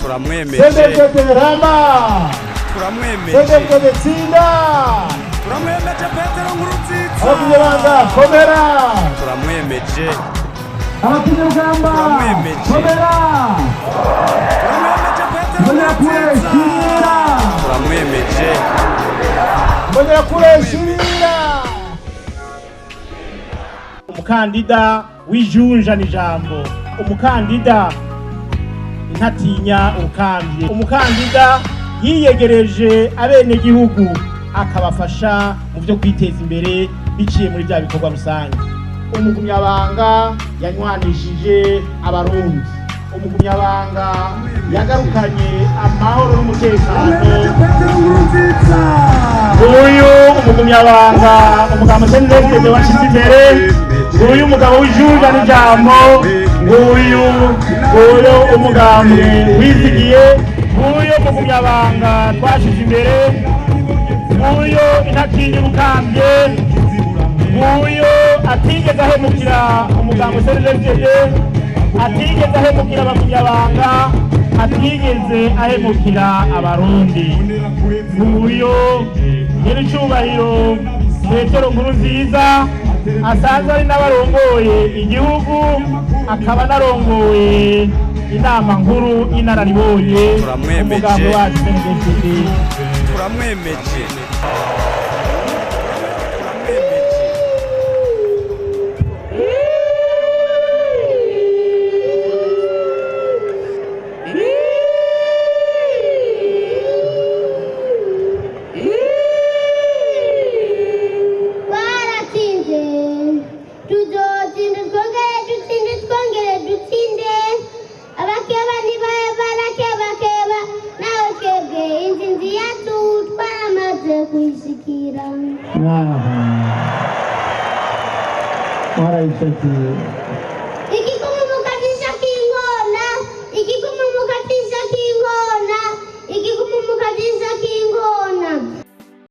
Turamwemeje. CNDD-FDD ramba! Turamwemeje. CNDD-FDD tsinda! Turamwemeje Petero Nkurunziza. Abagumyabanga, komera! Turamwemeje. Abakinyarugamba, Turamwemeje. komera! Turamwemeje Petero Mbonerakure, Nkurunziza. shirira! Turamwemeje. Mbonerakure, shirira! Umukandida w'ijunja n'ijambo, umukandida ntatinya ubukambye, umukandida yiyegereje abenegihugu akabafasha mu byo kwiteza imbere biciye muri bya bikorwa rusange, umugumyabanga yanywanishije Abarundi, umugumyabanga yagarukanye amahoro n'umutekano. Nguyu umugumyabanga umugabo CNDD-FDD washize imbere, nguyu umugabo w'ijunja n'ijambo, nguyu, nguyu umugambwe wizigiye, nguyu umugumyabanga twashize imbere, nguyu intatinya ubukambye, nguyu atigeze ahemukira umugambwe CNDD-FDD, atigeze ahemukira abagumyabanga, atigeze ahemukira Abarundi, nguyu nyir'icyubahiro Petero Nkurunziza, asanzwe ari n'abarongoye igihugu, akaba anarongoye Inama Nkuru y'Inararibonye Turamwemeje. umugambi wacu CNDD-FDD. Turamwemeje. Turamwemeje. Twaratsinze, tuzotsinda, twongere dutsinde, twongere dutsinde. Abakeba ntibabe barakebakeba, nawe twebwe intsinzi yacu twaramaze kuyishikira. Warayishakiye.